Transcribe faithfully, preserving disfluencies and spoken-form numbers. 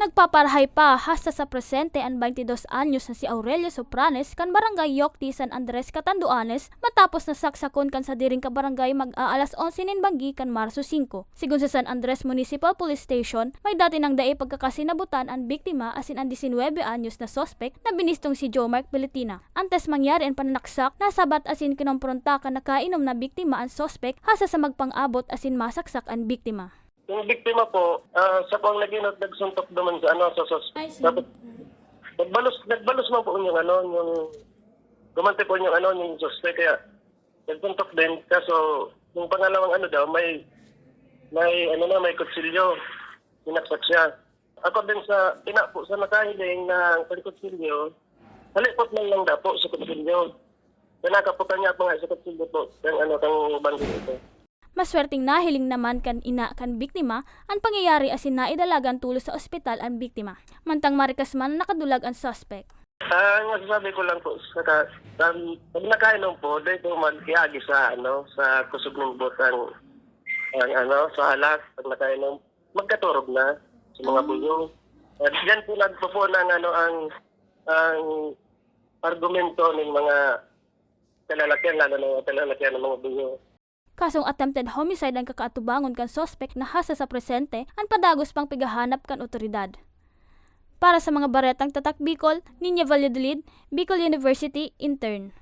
Nagpaparahay pa hasta sa presente an baynte dos anyos na si Aurelio Sopranes kan Barangay Yocti, San Andres, Catanduanes, matapos na saksakon kan sadiring kabarangay mag-aalas onse nin banggi kan Marso singko. Sigon sa San Andres Municipal Police Station, may dati nang dai pagkakasinabutan an biktima asin an disinwebe anyos na suspek na binistong si Jomark Pilitina. Antes mangyari an pananaksak, nasabat asin kinompronta kan nakainom na biktima an suspek hasta sa magpang-abot asin masaksak an biktima. Yung biktima po, ah, sa pang naginot, nagsuntok naman sa ano, sa sus-, Ay, tapos, nagbalos, nagbalos man po yung ano, yung, gumante po yung ano, yung suspect, kaya nagsuntok din. Kaso, yung pangalawang ano daw, may, may ano na, may kutsilyo. Sinaksak siya. Ako din sa, tina po, sa nakahiling na kutsilyo, halipot man lang daw po sa kutsilyo. Kaya nakaputan niya po nga sa kutsilyo po, yung ano, kang bandit ito. Maswerteng nahiling naman kan ina kan biktima an pangyayari asin naidalagan tolos sa ospital an biktima. Mantang marikas man nakadulag an suspek. Ah, ang masasabi ko lang po, sa ka-, um, pag nakainom po, dahil po mag-iagi sa, ano, sa kusog ng butang, ang, ano, sa alas, pag nakainom, magkaturog na sa mga Ah. buyo. At diyan po nagpo po ng, ano, ang, ang argumento ng mga kalalakyan, lalo na mga kalalakyan ng mga buyo. Kasong attempted homicide an kakaatubangon kan suspek na hasta sa presente an padagos pang pighahanap kan otoridad. Para sa mga baretang Tatak Bicol, Nina Valladolid, Bicol University, intern.